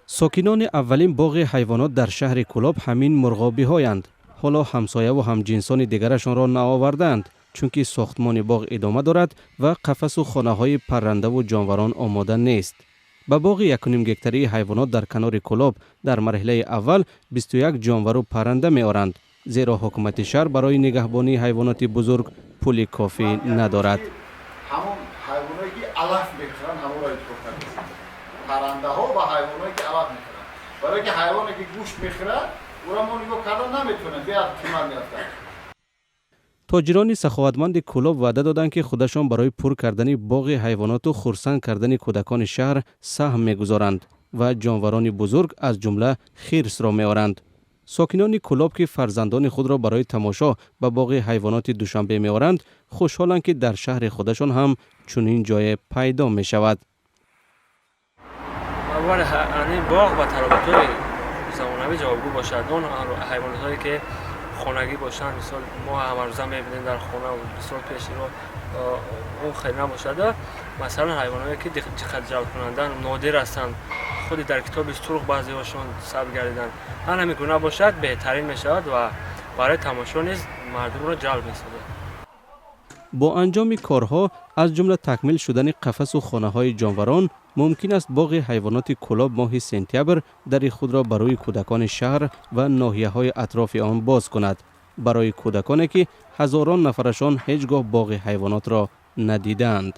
Сокинони аввалин боғи ҳайвонот дар шаҳри Кӯлоб ҳамин мурғобиҳоянд. Ҳоло ҳамсояву ҳамҷинсони дигарашонро наовардаанд, чунки сохтмони боғ идома дорад ва қафасу хонаҳои паррандаву ҷонварон омода нест. Ба боғи 1,5 гектарии ҳайвонот дар канори Кӯлоб дар марҳилаи аввал 21 ҷонвару парранда меоранд, зеро ҳукумати шаҳр барои нигаҳбонии ҳайвоноти бузург пули кофӣ надорад. Ҳамон ҳайвоное, ки алаф мехӯранд, ҳамонро интихоб кардем, паррандаҳо ва ҳайвоное, ки алаф мехӯранд, барое ки ҳайвоне, ки гӯшт мехӯрад, ӯро мо нигоҳ карда наметавонем, беҳад қимат меафтад. Тоҷирони саховатманди Кӯлоб ваъда доданд, ки худашон барои пур кардани боғи ҳайвоноту хурсанд кардани кӯдакони шаҳр саҳм мегузоранд ва ҷонварони бузург, аз ҷумла хирсро меоранд. Сокинони Кӯлоб, ки фарзандони худро барои тамошо ба боғи ҳайвоноти Душанбе меоранд, хушҳоланд, ки дар шаҳри худашон ҳам чунин ҷое пайдо мешавад. Ин боғ ба талаботҳои замонавӣ ҷавобгӯ бошад. Он ҳайвонотҳое, ки хонагӣ бошанд, мисол, мо ҳамарӯза мебинем дар хона, мисол, пеширо он хеле набошад. Масалан, ҳайвонҳое, ки диққатҷалбкунанда, нодир ҳастанд, худи дар Китоби сурх баъзеҳошон сабт гардиданд, ҳамин гуна бошад, беҳтарин мешавад ва барои тамошо низ мардумро ҷалб месозад. Бо анҷоми корҳо, аз ҷумла такмил шудани қафасу хонаҳои ҷонварон, мумкин аст боғи ҳайвоноти Кӯлоб моҳи сентябр дари худро барои кӯдакони шаҳр ва ноҳияҳои атрофи он боз кунад, барои кӯдаконе, ки ҳазорон нафарашон ҳеҷ гоҳ боғи ҳайвонотро надидаанд.